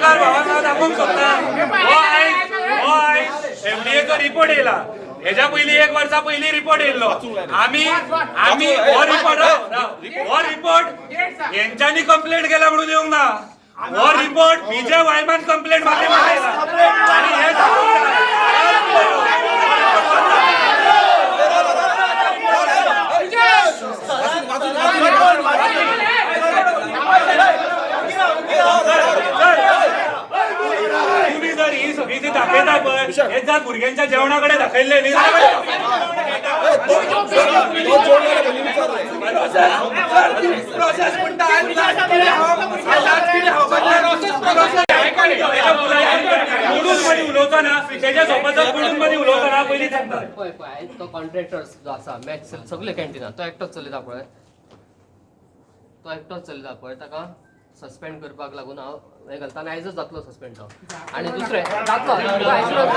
पत्रकार भावांना दाखोवंक सोदता, हो आयज एफडीएचो रिपोर्ट येयला. हेज्या पयलीं एक वर्सा पयलीं रिपोर्ट येयल्लो. आमी आमी हो रिपोर्ट, राव, राव. हो रिपोर्ट हेंच्यांनी कंप्लेंट केला म्हणून येवंक ना. हो रिपोर्ट विजय वायमान कंप्लेंट मारली म्हणून येयला. आनी हे दाखोवंक जाय. तुम्ही जर ही सगळी जी दाखयता पळय, हे जर भुरग्यांच्या जेवणा कडेन दाखयल्ले न्ही जाल्यार प्रोसेस म्हणटा. कुडून मध्ये उलोवताना, तेच्या सोबत कुडून मध्ये उलोवताना पयलीं सांगता. पळय पळय, आयज तो कॉन्ट्रॅक्टर जो आसा मॅच सगळे कॅन्टिना तो एकटोच चलयता पळय, तो एकटोच चलयता पळय. ताका सस्पेंड करपाक लागून हांव हें घालता आनी आयजच जातलो सस्पेंड तो. आनी दुसरें जातलो तुका assurance.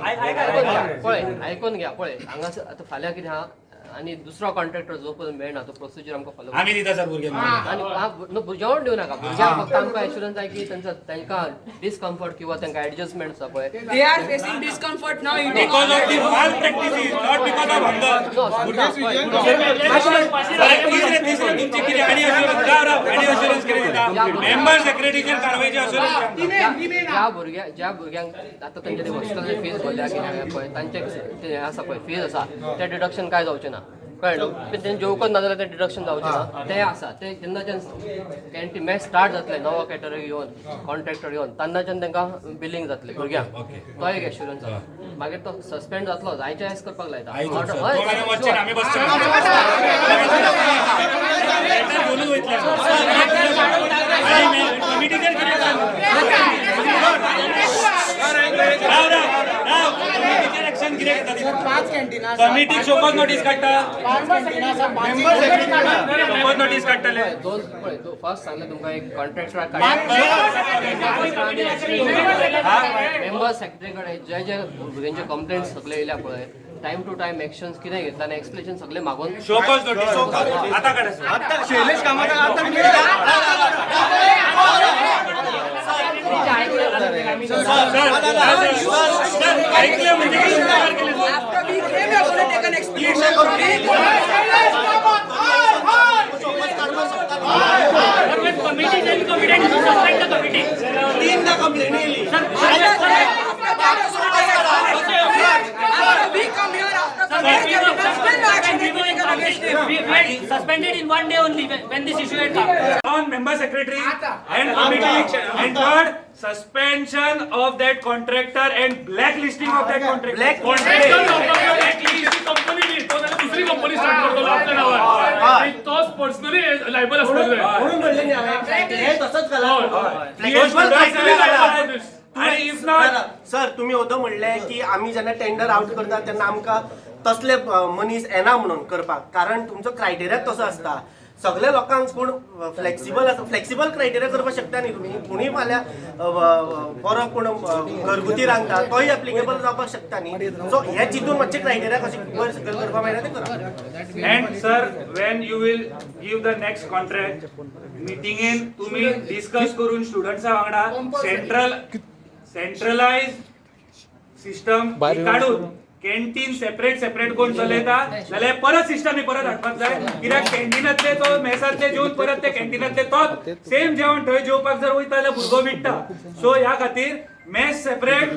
आयकून घ्या पळय, आयकून घ्या पळय. हांगासर आतां फाल्यां कितें आहा आनी दुसरो कॉन्ट्रॅक्टर जो पर्यंत मेळना तो प्रोसिजर आमकां फॉलो आमी दिता सर भुरग्यांक. आनी न्हू, जेवण दिवं नाका भुरग्यांक. फक्त आमकां एश्युरन्स जाय की तांचो तांकां डिस्कम्फर्ट किंवा तांकां एडजस्टमेंट आसा पळय. They are facing discomfort now eating. Because of the malpractices, not because of hunger. No, सांगता पळय. तिसरे तिसरे तुमचे कितें आनी अश्युरन्स, राव राव, आनी अश्युरन्स कितें दिता? मेंबर सेक्रेटरीचेर कारवायचे अश्युरन्स. ज्या भुरग्यांक आतां तेंच्यानी हॉस्टेल फीज भरल्या कितें पळय, तांचे ते हें आसा पळय, फीज आसा, ते डिडक्शन काय जावचें ना, कळ्ळें न्हू? पण तें जेवकच ना जाल्यार तें डिडक्शन जावचें ना. तें आसा तें जेन्नाच्यान कॅन्टीन मॅच स्टार्ट जातलें, नवो कॅटरर येवन, कॉन्ट्रॅक्टर येवन, तेन्नाच्यान तांकां बिलींग जातलें भुरग्यांक. तो एक एश्युरन्स आसा. मागीर तो सस्पेंड जातलो, जायचे आयज करपाक लायता. तो हय. मागीर वचचे ना, आमी बसचे ना. लेटर घेवनूच वयतले आनी कमिटीचेर कितें? राव राव राव, कमिटीचेर एक्शन कितें घेता? पांच कॅन्टिना. कमिटीक शोकॉज नोटीस काडटा. पांच कॅन्टिना आसा, पांच. शोकॉज नोटीस काडटले. दोन पळय, फर्स्ट सांगलें तुमकां, एक कॉन्ट्रॅक्टर, मेंबर सेक्रेटरी कडेन जे जे भुरग्यांचे कंप्लेंट्स सगळे येयल्या पळय, टायम टू टायम एक्शन्स कितें घेतला आनी एक्सप्लेनेशन सगळे मागून. शोकॉज नोटीस आता काडा. शैलेश कामत आता. सर, ऐकले म्हणजे किती उपकार केले sir? After we came, you are going to take an explanation. तीनदा कंप्लेन येयली. After that, you are going to take an After we come here, after coming here, still no action has been taken against him. We suspended in one day only when this issue had come. On member secretary and committee, and third, suspension of that contractor and blacklisting of that contractor. Black- company न्ही तो, जाल्यार दुसरी company start करतलो आपल्या नांवार आनी तोच personally liable आसपाक जाय. म्हणून म्हणलें न्ही हांवें, हे तसंच घाला. Those students आणि if not sir, तुम्ही ओदो म्हणलें की आमी जेन्ना टेंडर आउट करता तेन्ना आमकां तसले मनीस येना म्हणून करपाक, कारण तुमचो क्रायटेरिया तसो आसता. सगल्या लोकांक कोण फ्लेक्सिबल आसा? फ्लेक्सिबल क्रायटेरिया करपाक शकता न्ही तुमी. कोणूय फाल्यां बरो कोण घरगुती रांदता तोय एप्लिकेबल जावपाक शकता न्ही. सो हे चिंतून मातशे क्रायटेरिया कशें वयर सकयल करपाक मेळटा तें करा. And sir, when you will give the next contract, मिटिंगेन तुम्ही डिस्कस करून स्टुडंट्सा वांगडा सेंट्रलाइज सिस्टम काडून कॅन्टीन सेपरेट सेपरेट कोण चलयता जाल्यार परत सिस्टम ही परत हाडपाक जाय. कित्याक कॅन्टीनांतले तो मेसांतले जेवन परत ते कॅन्टीनांतले तोच सेम जेवण थंय जेवपाक जर वयता जाल्यार भुरगो विट्टा. सो ह्या खातीर मेस सेपरेट,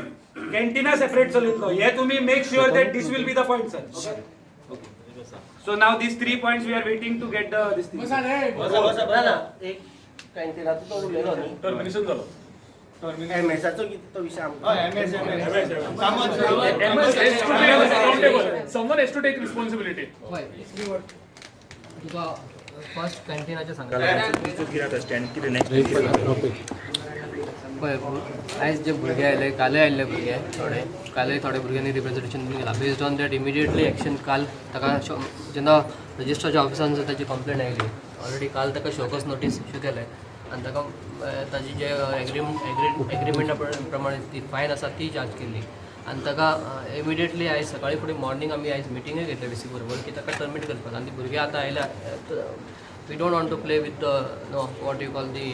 कॅन्टीना सेपरेट चलयतलो हे तुमी make sure that this will be the point, sir. So now these three points, we are waiting to get the this thing. ना ना, एक कॅन्टीनाचो तो उलयलो न्ही. टर्मिनेशन जालो. एमएसाचो कितें तो विशय आमकां. Someone has to take responsibility. पळय, तुका फर्स्ट कॅन्टीनाचें सांगता. पळय, आयज जे भुरगे आयले, कालय आयिल्ले भुरगे थोडे, कालय थोडे भुरग्यांनी रिप्रेझेंटेशन बीन केला. Based on that immediately action. काल ताका जेन्ना रजिस्ट्राच्या ऑफिसान ताची कंप्लेन आयली, ऑलरेडी काल ताका शोकॉज नोटीस इशू केले आनी ताका ताजी जे एग्रीमेंटा प्रमाणे ती फायन आसा ती चार्ज केल्ली. आनी ताका इमिडिएटली आयज सकाळी फुडें मॉर्निंग आमी आयज मिटिंगूय घेतले व्ही सी बरोबर की ताका टर्मिनेट करपाक. आनी ती भुरगे आतां आयल्या, we don't want to play with the, no, what you call the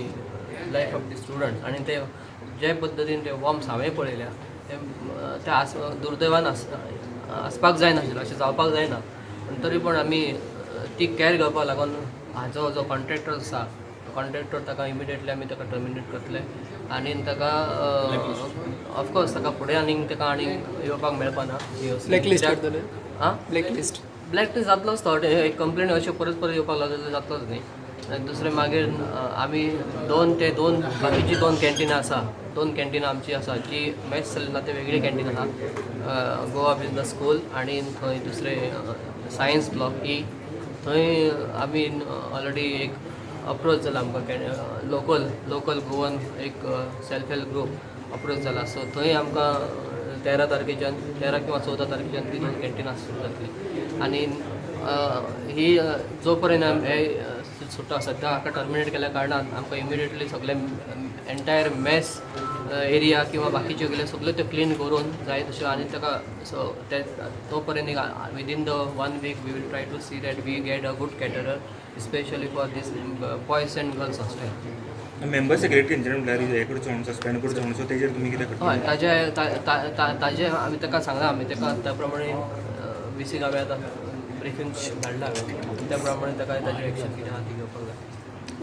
life of the student. आनी ते जे पद्दतीन ते वॉर्म्स हांवें पळयल्या ते ते आस दुर्दैवान आसपाक जायनाशिल्लें, अशें जावपाक जायना. पूण तरी पण आमी ती कॅर घेवपाक लागून हाजो जो कॉन्ट्रॅक्टर आसा, कॉन्ट्रॅक्टर ताका इमिडिएटली आमी ताका टर्मिनेट करतले आनी ताका ऑफकोर्स ताका फुडें आनीक ताका आनीक येवपाक मेळपाना. ब्लॅकलिस्ट करतले? आं, ब्लॅकलिस्ट. ब्लॅकलिस्ट जातलोच तो. एक कंप्लेन अश्यो परत परत येवपाक लागले जाल्यार जातलोच न्ही. आनी दुसरें मागीर आमी दोन ते दोन बाकीची दोन कॅन्टिनां आसा, दोन कॅन्टिनां आमची आसा जी मॅस चलना, ते वेगळी कॅन्टीन आसा, गोवा बिजनस स्कूल आनी थंय दुसरें सायन्स ब्लॉक ई. थंय आमी ऑलरेडी एक अप्रोच जाला आमकां, लोकल गोवन एक सेल्फ हेल्प ग्रूप अप्रोच जाला. सो थंय आमकां 13 तारखेच्यान, 13 किंवा 14 तारखेच्यान ती दोन कॅन्टिनां सुरू जातली. आनी ही जो पर्यंत हे सुट्टा, सद्या हाका टर्मिनेट केल्या कारणान आमकां इमिडिएटली सगळे एंटायर मेस एरिया किंवा बाकीच्यो गेले सगळ्यो त्यो क्लीन करून जाय तश्यो आनी ताका सो ते तो पर्यंत within the one week we will try to see that we get a good caterer, specially for this boys and girls hostel. Member secretary हेंच्यान म्हणल्यार हें करचो म्हणून, सस्पेंड करचो म्हणून, सो तेजेर तुमी कितें करता? हय, ताजे आमी ताका सांगलां, आमी ताका त्या प्रमाणे व्ही सीक हांवें आतां ब्रिफींग धाडलां हांवें, त्या प्रमाणे ताका ताजें एक्शन कितें आहा ती घेवपाक जाय.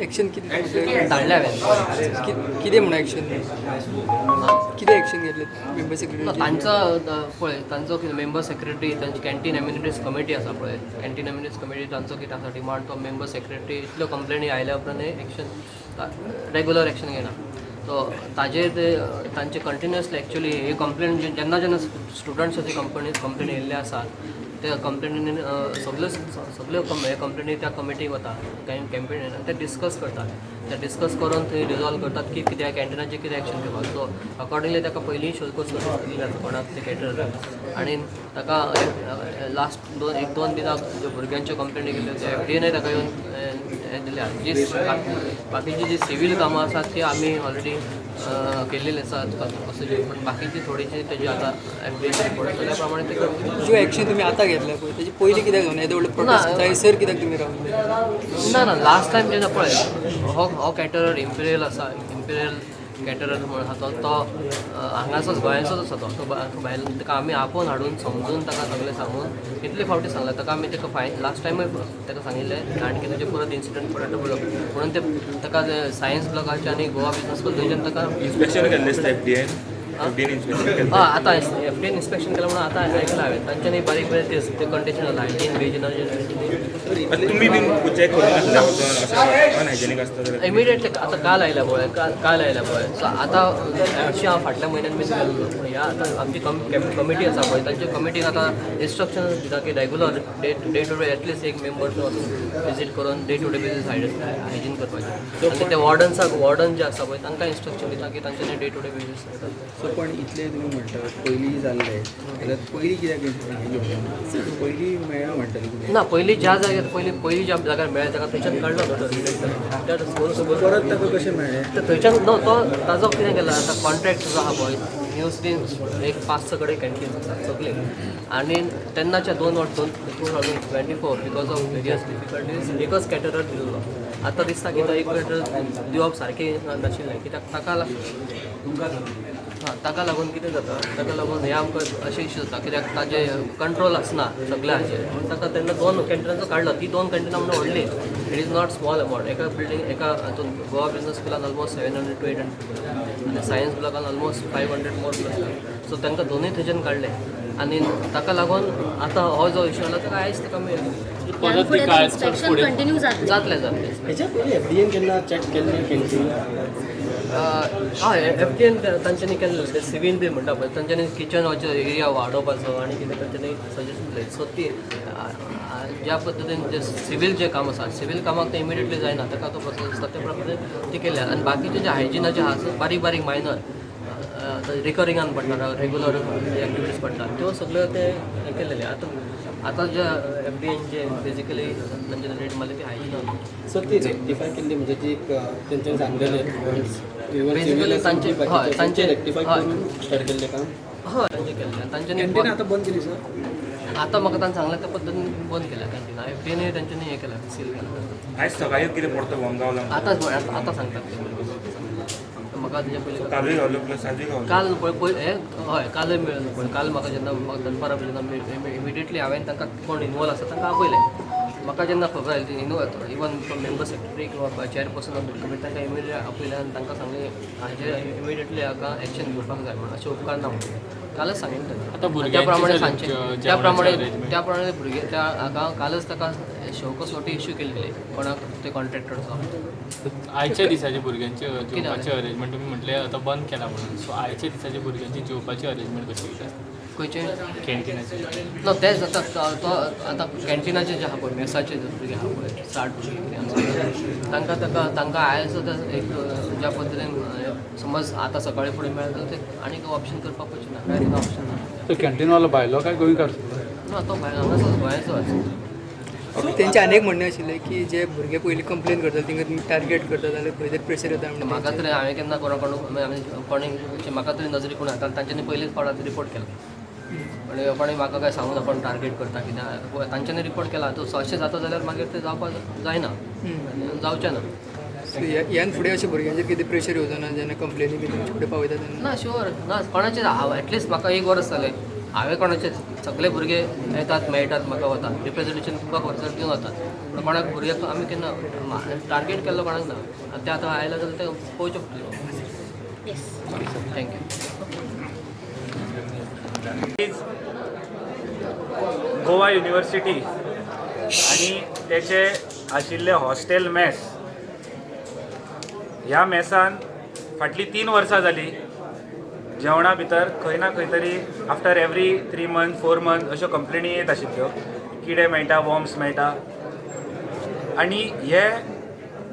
एक्शन कितें? धाडलें हांवें. कितें म्हणून एक्शन, कितें एक्शन घेतले मेंबर सेक्रेटरी? तांचो पळय, तांचो कितें मेंबर सेक्रेटरी, तांची कॅन्टीन एम्युनिटीज कमिटी आसा पळय, कॅन्टीन एम्युनिटीज कमिटी, तांचो कितें आसा डिमांड, तो मेंबर सेक्रेटरी इतल्यो कंप्लेनी आयल्या उपरांत एक्शन, रेगुलर एक्शन घेना. सो ताजेर ते तांचे कंटिन्युअसली एक्चुली ही कंप्लेन जेन्ना जेन्ना स्टुडंट्साची कंप्लेन येयल्ले आसात, त्या कंप्लेनीन सगल्यो सगल्यो कंप्लेनी त्या कमिटीक वता कॅम्पेन आनी ते डिस्कस करतात. ते डिस्कस करून थंय रिजॉल्व करतात की कित्याक कॅन्टिनाचेर कितें एक्शन घेवपाक. सो अकॉर्डिंगली ताका पयलीं शोज दिली जाता कोणाक ते कॅटरराक. आनी ताका लास्ट दोन एक दोन दिसाक ज्यो भुरग्यांच्यो कंप्लेनी केल्ल्यो त्यो एफडीएनय ताका येवन हें दिल्या. जी बाकीची जी सिवील कामां आसात ती आमी ऑलरेडी केल्लेली आसात कसो, पूण बाकीची थोडीशी तेजी आतां एफडीएन रिपोर्ट आसा त्या प्रमाणे ते करतले. ज्यो एक्शन तुमी आतां घेतल्या पळय, तेजी पयलीं कित्याक घेवना? येदो व्हडलो प्रोटेस्ट जायसर कित्याक तुमी रावले? ना ना, लास्ट टायम जेन्ना पळय, हो हो कॅटरर इम्पिरियल आसा, इम्पिरियल कॅटरर म्हणून आसा तो, तो हांगासोच गोंयांचोच आसा. तो तो भायल ताका आमी आपोवन हाडून समजून ताका सगळें सांगून कितले फावटी सांगलां ताका आमी. ताका फायन लास्ट टायमूय ताका सांगिल्लें आनी तुजे परत इन्सिडंट परत म्हणून ते ताका सायन्स ब्लॉकाचे आनी गोवा बिजनस स्कूल थंयच्यान ताका इन्स्पेक्शन केल्लें आसता एफडीएन, एफडीएन इन्स्पेक्शन केल्लें. हय, आतां एफडीएन इन्स्पेक्शन केलें म्हणून आतां आयकलां हांवें. तांच्यांनी बारीक बारीक ते कंडिशन हायजीन बेजिनाचे. आतां तुमी बीन चॅक करूंक नासलें वचोन अशें अनहायजेनीक आसता जाल्यार? इमिडिएटली आतां काल आयल्या पळय, काल काल आयल्या पळय. सो आतां हरशीं हांव फाटल्या म्हयन्यान बीन गेल्लो, पूण ह्या आतां आमची कमिटी आसा पळय, तांच्या कमिटीक आतां इन्स्ट्रक्शन दिता की regular day to day at least एक मेंबर वचून विजीट करून day to day basis hygiene करपाचें. आनी ते वॉर्डन्साक, वॉर्डन जे आसा पळय, तांकां इन्स्ट्रक्शन दिता की तांच्यानी day to day basis. So पण इतले तुमी म्हणटा पयलीं जाल्लें जाल्यार पयलीं कित्याक हें पयलीं मेळ्ळा म्हणटाले तुमी? ना, पयलीं ज्या जाग्यार पयलीं पयलीं ज्या जाग्यार मेळ्ळें ताका थंयच्यान काडलो न्हू टर्मिनेट त्या स्कूल. परत ताका कशें मेळ्ळें? तर थंयच्यान न्हू, तो ताजो कितें केला आतां कॉन्ट्रॅक्ट जो आहा पळय, न्यूज एक पांच स कडेन कॅन्टीन आसा सगळीं. आनी तेन्नाच्या दोन वर्स दोन 2024 because of various difficulties एकच कॅटरर दिल्लो. आतां दिसता की तो एक कॅटरर दिवप सारकें नाशिल्लें, कित्याक ताका हां, ताका लागून कितें जाता, ताका लागून हें आमकां अशें इश्यू जाता, कित्याक ताजें कंट्रोल आसना सगळ्या हाचेर. म्हणून ताका तेन्ना दोन कॅन्टिनांचो काडलो. ती दोन कॅन्टिनां म्हणून व्हडली, it is not small amount. एका बिल्डींग एका हातून गोवा बिजनस स्कुलान almost 700 to 800 आनी science ब्लॉकान almost 500 more plus. So तांकां दोनूय थंयच्यान काडले आनी ताका लागून आतां हो जो इश्यू जाला ताका आयज ताका परत ती कांय इन्स्पेक्शन कंटिन्यू जातलें? जातलें जातलें. हेच्या पयलीं एफडीएन केन्ना चॅक केल्लें कॅन्टीन? हय, एफडीएन तांच्यांनी केल्लें ते सिवील बी म्हणटा पळय, तांच्यांनी किचनाचो एरिया वाडोवपाचो आनी कितें तांच्यांनी सजेशन दिलें. सो ती ज्या पद्दतीन जे सिवील जें काम आसा, सिवील कामाक तें इमिडिएटली जायना, ताका तो प्रोसेस आसता, त्या प्रमाणे ती केल्या. आनी बाकीचे जे हायजिनाचे आहा, बारीक बारीक मायनर रिकरिंगान पडटा, रेगुलर एक्टिविटीज पडटा, त्यो सगळ्यो ते केलेले. आतां आतां जे एफडीएन जे बेजिकली तांचे रेट मारले ते हायजिनान. सो ती रेक्टिफाय केल्ली म्हणजे ती एक तेंच्यांनी सांगलेले पॉयंट्स Basically हय, रेक्टिफाय हय. करून स्टार्ट केल्लें काम. हय, तांचे केल्ले आनी तांच्यांनी कॅन्टीन आतां बंद केली सर? आतां म्हाका तांणी सांगलें त्या पद्दतीन बंद केल्या कॅन्टीन. एफडीएन तांच्यांनी हें केलां, सील केलां. आयज सकाळी कितें परतो बॉम्ब गावला? आतां आतां सांगतात ते भुरगे. म्हाका तेजे पयलीं कालूय गावलो प्लस आजूय गावलो. काल पळय पळय हें हय, कालय मेळ्ळें पळय. काल म्हाका जेन्ना, म्हाका दनपारां जेन्ना इमिडिएटली हांवें तांकां कोण इनवॉल्व आसा तांकां आपयलें. म्हाका जेन्ना खबर आयली, इवन मेंबर सेक्रेटरी किंवा चेअरपर्सन ऑफ the committee, तांकां इमिडिएटली आपयलें आनी तांकां सांगलें हाजेर इमिडिएटली हाका एक्शन घेवपाक जाय म्हणून, अशें उपकारना म्हणून कालच सांगिल्लें तांकां. त्या प्रमाणे सांगचें, त्या प्रमाणे भुरगे त्या हाका कालच ताका शोकॉज नोटीस इश्यू केल्ली कोणाक ते कॉन्ट्रॅक्टरचो. आयच्या दिसाचे भुरग्यांचे जेवपाचे अरेंजमेंट, तुमी म्हटलें आतां बंद केला म्हणून, सो आयच्या दिसाचे भुरग्यांची जेवपाची अरेंजमेंट कशी कितें आसता? खंयचे? कॅन्टिनाचे. ना, तेच आतां तो आतां कॅन्टिनाचे जे आहा पळय, मेसाचे जे भुरगे आहा पळय, 60 भुरगे कितें आसा, तांकां ताका तांकां आयज सुद्दां एक ज्या पद्दतीन समज आतां सकाळीं फुडें मेळ्ळें जाल्यार ते आनीक ऑप्शन करपाक पडचें ना, काय ताका ऑप्शन ना. तो कॅन्टीनवालो भायलो काय गोंयकार? ना, तो भायर हांगासर गोंयाचो आसा. तेंचें आनी एक म्हणणें आशिल्लें की जे भुरगे पयलीं कंप्लेन करताले तांकां तुमी टार्गेट करता जाल्यार खंय तरी प्रेशर येता म्हणून. म्हाका तरी हांवें केन्ना कोणा कोण आमी कोणी म्हाका तरी नजरे कोण आतां तांच्यांनी पयलींच फावट रिपोर्ट केला आनी कोणी म्हाका काय सांगूना कोण टार्गेट करता कितें. तांच्यांनी रिपोर्ट केला तो अशें जाता जाल्यार मागीर तें जावपाक जायना आनी जावचें ना. सो ह्यान फुडें अशें भुरग्यांचेर कितें प्रेशर येवचो ना जेन्ना कंप्लेनी बी तुमचे कडेन पावयता तेन्ना? ना, शुअर ना. कोणाचेर हांव एटलिस्ट म्हाका एक वर्स जालें, हांवें कोणाचे, सगळे भुरगे येतात, मेळटात म्हाका, वतात, रिप्रेझेंटेशन तुमकां खबर दिवन वतात, पूण कोणाक भुरग्याक आमी केन्ना टार्गेट केल्लो कोणाक ना. आनी ते आतां आयला जाल्यार ते पळोवचें पडटलें. Thank you. Goa university आणि तेचे आशिल्ले हॉस्टेल मेस, ह्या मेसान फाटलीं 3 वर्सां जालीं जेवणा भितर खंय ना खंय तरी after every 3 month, 4 month अश्यो कंप्लेनी येत आशिल्ल्यो, किडे मेळटा, वॉर्म्स मेळटा. आनी हे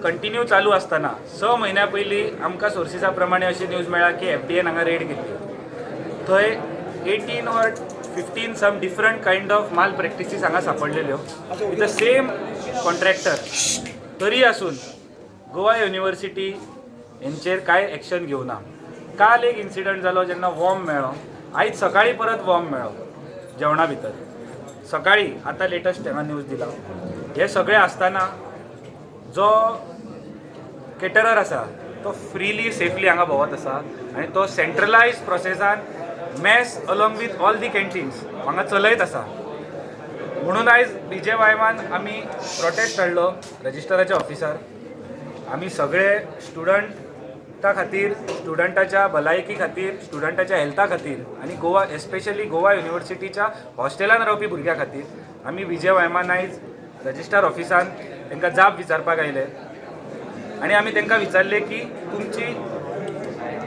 कंटिन्यू चालू आसतना 6 म्हयन्या पयलीं आमकां सोर्सिसा प्रमाणे अशी न्यूज मेळ्ळा की एफडीएन हांगा रेड केल्ली. थंय 18 or 15 some different kind of malpractices हांगा सापडलेल्यो विथ the same contractor. तरी आसून गोवा युनिवर्सिटी हेंचेर कांय एक्शन घेवना. काल एक इन्सिडंट जालो जेन्ना वॉर्म मेळ्ळो. आयज सकाळीं परत वॉर्म मेळ्ळो जेवणा भितर सकाळी, आतां लेटस्ट हांगा न्यूज दिला. हे सगळें आसतना जो केटरर आसा तो फ्रिली सेफली हांगा भोंवत आसा आनी तो सेंट्रलायज प्रोसेसान mess along with all the canteens हांगा चलयत आसा. म्हणून आयज बीजेवायमान आमी प्रोटेस्ट हाडलो रजिस्ट्राराच्या ऑफिसार. आमी सगळे स्टुडंटा खातीर, स्टुडंटाच्या भलायकी खातीर, स्टुडंटाच्या हेल्था खातीर आनी गोवा, एस्पेशली गोवा युनिवर्सिटीच्या हॉस्टेलान रावपी भुरग्यां खातीर आमी बीजेवायमान आयज रजिस्ट्रार ऑफिसान तांकां जाप विचारपाक आयले. आनी आमी तांकां विचारलें की तुमची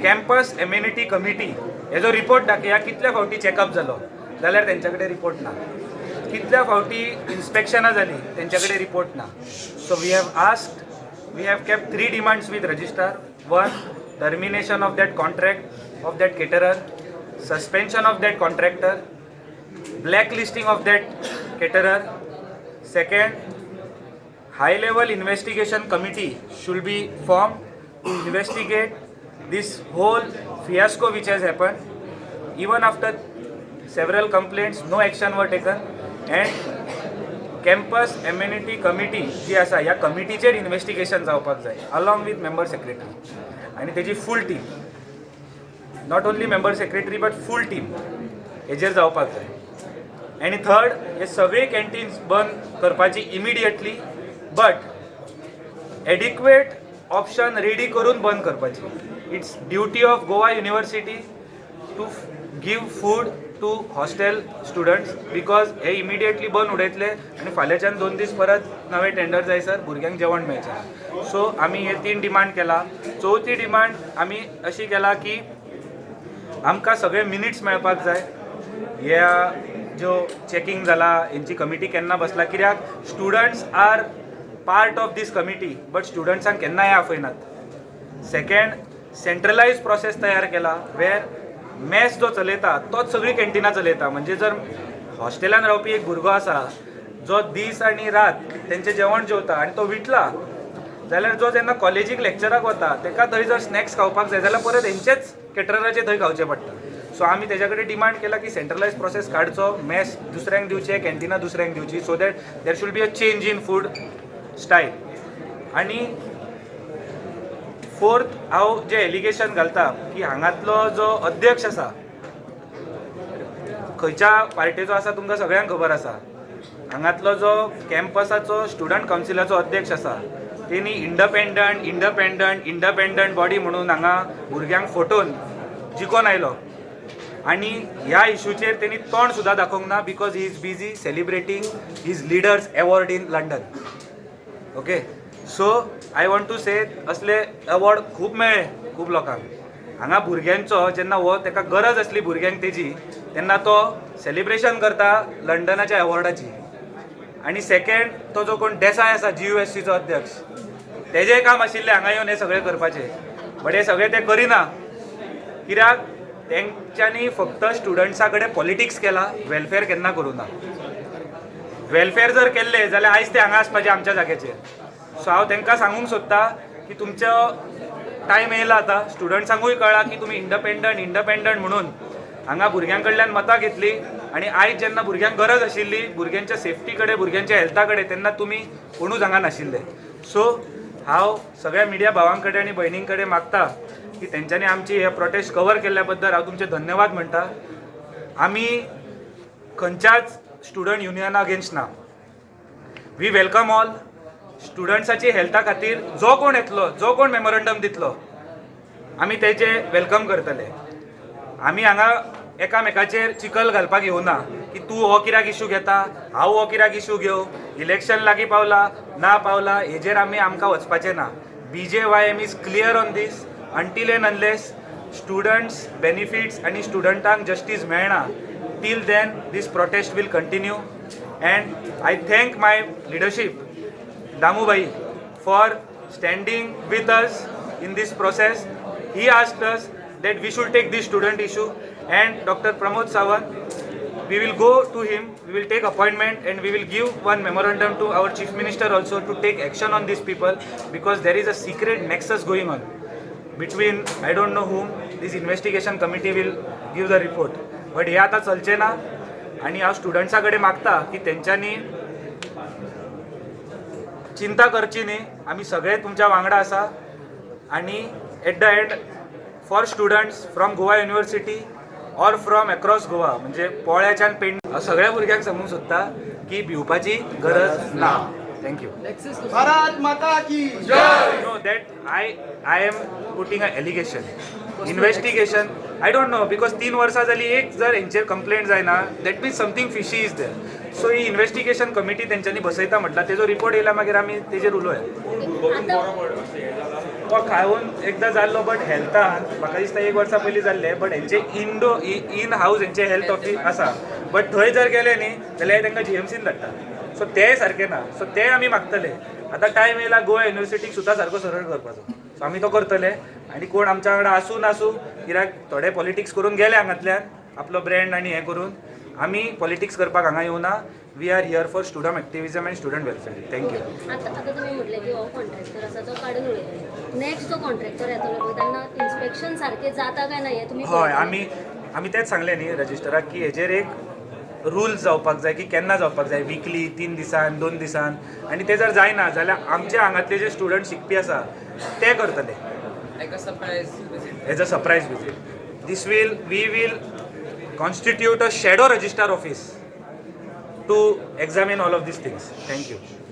कॅम्पस एमेनिटी कमिटी हेजो रिपोर्ट दाखया, कितल्या फावटी चॅकअप जालो. जाल्यार तेंच्या कडेन रिपोर्ट ना. कितल्या फावटी इन्स्पेक्शनां जालीं, तेंच्या कडेन रिपोर्ट ना. So we have asked, we have kept three demands with registrar. One, termination of that contract of that caterer, suspension of that contractor, blacklisting of that caterer. Second, high level investigation committee should be formed to investigate this whole fiasco which has happened. Even after several complaints, no action were taken. And campus amenity committee जी आसा, ह्या कमिटीचेर investigation जावपाक जाय along with member secretary आनी तेजी full team. Not only member secretary but full team हेजेर जावपाक जाय. आनी थर्ड, हे सगळे कॅन्टीन्स बंद करपाची immediately, but adequate option ready करून बंद करपाची. It's duty of Goa University to give food to hostel students, because hey immediately बंद उडयतले आनी फाल्यांच्यान 2 दीस परत नवे टेंडर जायसर भुरग्यांक जेवण मेळचें ना. सो आमी हे तीन डिमांड केला. चवथी डिमांड आमी अशी केला की आमकां सगळे मिनिट्स मेळपाक जाय, ह्या ज्यो चॅकिंग जाला, हेंची कमिटी केन्ना बसला, कित्याक students are part of this committee but स्टुडंट्सांक केन्नाय आपयनात. सेकंड, सेंट्रलायज प्रोसेस तयार केला वेर मॅस जो चलयता तोच सगळीं कॅन्टिनां चलयता. म्हणजे जर हॉस्टेलान रावपी एक भुरगो आसा जो दीस आनी रात तेंचें जेवण जेवता आनी तो विटला जाल्यार जो जेन्ना कॉलेजीक लेक्चराक वता तेका थंय जर स्नॅक्स खावपाक जाय जाल्यार परत हेंचेच केटरराचे थंय खावचें पडटा. सो आमी तेज्या कडेन डिमांड केला की सेंट्रलायज प्रोसेस काडचो, मॅस दुसऱ्यांक दिवचे, कॅन्टिनां दुसऱ्यांक दिवची, so that there should be a change in food style. आनी फोर्थ, हांव जे एलिगेशन घालता की हांगातलो जो अध्यक्ष आसा, खंयच्या पार्टेचो आसा तुमकां सगळ्यांक खबर आसा. हांगातलो जो कॅम्पसाचो स्टुडंट कावन्सिलाचो अध्यक्ष आसा, तेणी इंडपेंडंट इंडपेंडंट इंडपेंडंट बॉडी म्हणून हांगा भुरग्यांक फटोवन जिखोन आयलो आनी ह्या इशूचेर तेणी तोंड सुद्दां दाखोवंक ना, because he is busy celebrating his leader's award in London. Okay, so I want to say, असले अवॉर्ड खूब मेळ्ळे खूब लोकांक. हांगा भुरग्यांचो जेन्ना हो ताका गरज आसली भुरग्यांक तेजी, तेन्ना तो सेलिब्रेशन करता लंडनाच्या अवॉर्डाची. आनी सेकंड, तो जो कोण देसाय आसा जीयूएससीचो अध्यक्ष, तेजें काम आशिल्लें हांगा येवन हें सगळें करपाचें, बट हें सगळें ते करिना, कित्याक तेंच्यांनी फक्त स्टुडंट्सा कडेन पॉलिटिक्स केला, वेलफेअर केन्ना करूं ना. वेलफेअर जर केल्लें जाल्यार आयज ते हांगा आसपाचे आमच्या जाग्याचेर. सो हांव तांकां सांगूंक सोदता की तुमचो टायम येयला आतां. स्टुडंट्सांकूय कळ्ळां की तुमी इंडपेंडंट इंडपेंडंट म्हणून हांगा भुरग्यां कडल्यान मतां घेतली आनी आयज जेन्ना भुरग्यांक गरज आशिल्ली, भुरग्यांच्या सेफ्टी कडेन, भुरग्यांच्या हेल्था कडेन, तेन्ना तुमी कोणूच हांगा नाशिल्ले. सो हांव सगळ्या मिडिया भावां कडेन आनी भयणीं कडेन मागता की तेंच्यांनी आमची हे प्रोटेस्ट कवर केल्ल्या बद्दल हांव तुमचे धन्यवाद म्हणटा. आमी खंयच्याच स्टुडंट युनियना अगेन्स्ट ना. We welcome all. स्टुडंट्साची हेल्था खातीर जो कोण येतलो, जो कोण मेमोरंडम दितलो, आमी तेजे welcome करतले. आमी हांगा एकामेकाचेर चिखल घालपाक येवना की तूं हो कित्याक इशू घेता, हांव हो कित्याक इशू घेवं. इलेक्शन लागीं पावला ना पावला हेजेर आमी आमकां वचपाचें ना. BJYM is clear on this: until and unless students benefits आनी स्टुडंटांक जस्टीस मेळना, till then this protest will continue. And I thank my leadership, Damubhai, for standing with us in this process. He asked us that we should take this student issue, and Dr. Pramod Sawant, we will go to him, we will take appointment and we will give one memorandum to our Chief Minister also to take action on these people, because there is a secret nexus going on between I don't know whom. This investigation committee will give the report. But हे आतां चलचें ना आनी हांव स्टुडंट्सा कडेन मागता की तेंच्यांनी चिंता करची न्ही. आमी सगळे तुमच्या वांगडा आसा आनी at the end, for students from Goa University or from across Goa, म्हणजे पोळ्याच्यान पेडणे, हांव सगळ्या भुरग्यांक सांगूंक सोदता की भिवपाची गरज ना. Thank you. Bharat माता की. No, that I am putting a allegation. Investigation, I don't know, because 3 वर्सां जाली, एक जर हेंचेर कंप्लेंट जायना, that means something fishy is there. So he investigation committee तेंच्यांनी बसयता म्हटल्यार, तेजो रिपोर्ट येयला मागीर आमी तेजेर उलोवया. तो खावन एकदां जाल्लो, बट हेल्थान म्हाका दिसता एक वर्सा पयलीं जाल्लें, बट हेंचे इन हावज हेंचे हेल्थ ऑफीस आसा, बट थंय जर गेले न्ही जाल्यार तांकां जीएमसीन धाडटा. सो तेय सारकें ना. सो ते आमी मागतले. आतां टायम येयला गोवा युनिवर्सिटीक सुद्दां सारको सरळ करपाचो. सो आमी तो करतले आनी कोण आमच्या वांगडा आसूं नासूं, कित्याक थोडे पॉलिटिक्स करून गेले हांगांतल्यान आपलो ब्रँड आनी हें करून. आमी पॉलिटिक्स करपाक हांगा येवना. We are here for student activism and student welfare. Thank you. आतां आतां तुमी म्हटलें की हो कॉन्ट्रॅक्टर आसा तो काडून उडयलो. नेक्स्ट जो कॉन्ट्रॅक्टर येतलो पळय, तेन्ना इन्स्पेक्शन सारकें जाता काय ना हें तुमी हय, आमी तेंच सांगलें न्ही रजिस्टराक की हेजेर एक रूल्स जावपाक जाय की केन्ना जावपाक जाय, विकली, 3 दिसान, 2 दिसान, आनी ते जर जायना जाल्यार आमच्या हांगातले जे स्टुडंट शिकपी आसा ते करतले. Like a surprise visit. As a surprise visit. This will we will constitute a shadow registrar office to examine all of these things. Thank you.